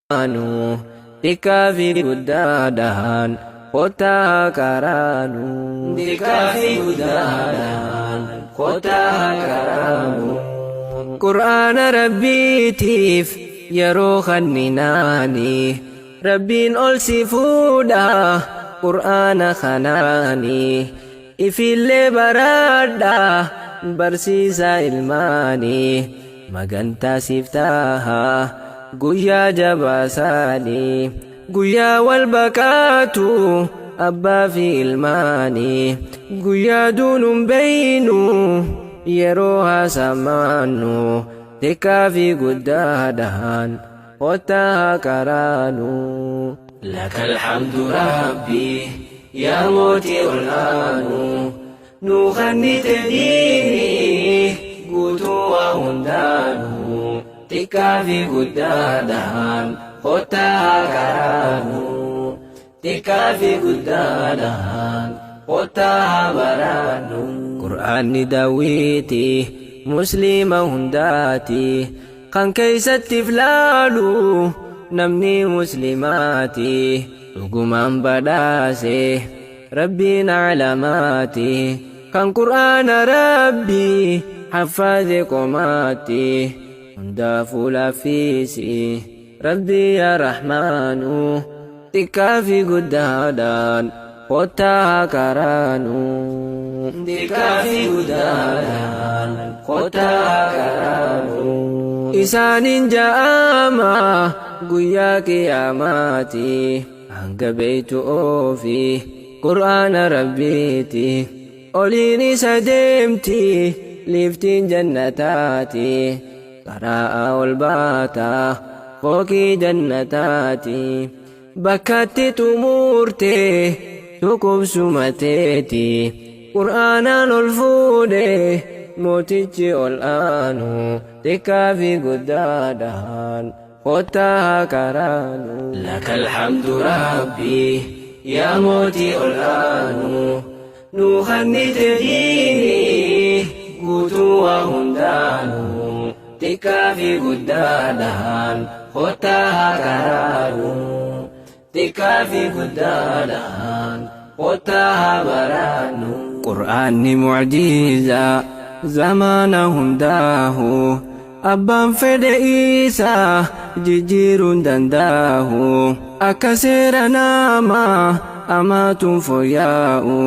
Anu xiqqaa fi guddaadhaan kottaa karaanu. Xiqqaa fi guddaadhaan kottaa karaanu. Qur'aana Rabbiitiif yeroo kanninaani Rabbiin ol si fuudha Qur'aana kanaani ifillee baradha barsiisa ilmaani magantaa siif taha guyyaa jabaasaani guyyaa wal baqaatu abbaa fi ilmaani guyyaa duunuun beeynu yeroo haasamaannu xiqqaa fi guddaadhaan kottaa karaanu. لك الحمد ربي يا موتي ol'aanu nu kennite diinii guutuu waa hundaanu xiqqaa fi guddaadhaan kottaa karaanu. Xiqqaa fi guddaadhaan kottaa baraannu. Qur'aanni daawwiiti Muslima hundaati kan keeysatti filaalu namni muslimaati dhugumaan badhaase Rabbiin alamaati kan Qur'aana Rabbii haffaze qomaatti hundaafuu laaffisi Rabbii yaa Rahmaanu xiqqaa fi guddaadhaan kottaa karaanu. Xiqqaa fi guddaadhaan kottaa karaanu. Isaanin ja'ama guyyaa qiyaamaati hanga beeytu oofi Qur'aana Rabbiiti oliin isa deemti liiftiin jannataati karaa ol baata fooqii jannataati bakkatti xumurte tuqubsumateeti Qur'aanaan ol fuudhe mootichi ol aanu xiqqaa fi guddaadhaan kottaa karaanu. لك الحمد ربي يا موتي ol'aanu nu kennite diinii guutuu waa hundaanu xiqqaa fi guddaadhaan kottaa karaanu. Xiqqaa fi guddaadhaan kottaa baraannu. Qur'aanni mucjiizaa zamaana hundaahu abbaan fedhe isaa jijjiiruun dandaahu akka seera namaa amaatuun fooyya'u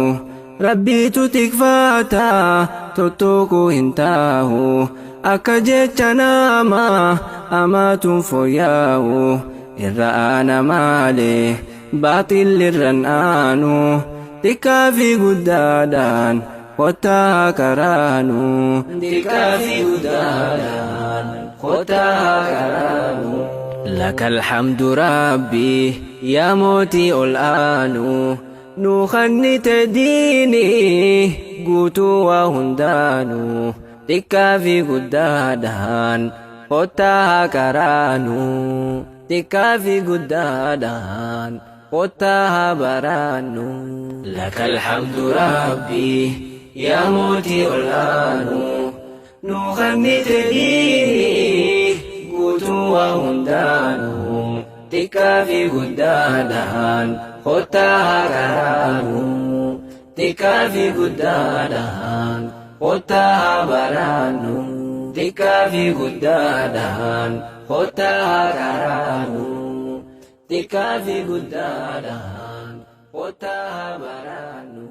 Rabbiitu tikfaata tottokuu hin taahu akka jecha namaa amaatuun fooyya'u irra aana malee baaxilli irran aanu xiqqaa fi guddaadhaan kottaa karaanu. Xiqqaa fi guddaadhaan kottaa karaanu. لك الحمد ربي يا موتي ol'aanu nu kennite diinii guutuu waa hundaanu xiqqaa fi guddaadhaan kottaa karaanu. Xiqqaa fi guddaadhaan kottaa baraannu. لك الحمد ربي يا موتي ol'aanu nu kennite diinii guutuu waa hundaanu xiqqaa fi guddaadhaan kottaa karaanu. Xiqqaa fi guddaadhaan kottaa baraannu. Xiqqaa fi guddaadhaan kottaa karaanu. Xiqqaa fi guddaadhaan kottaa baraannu.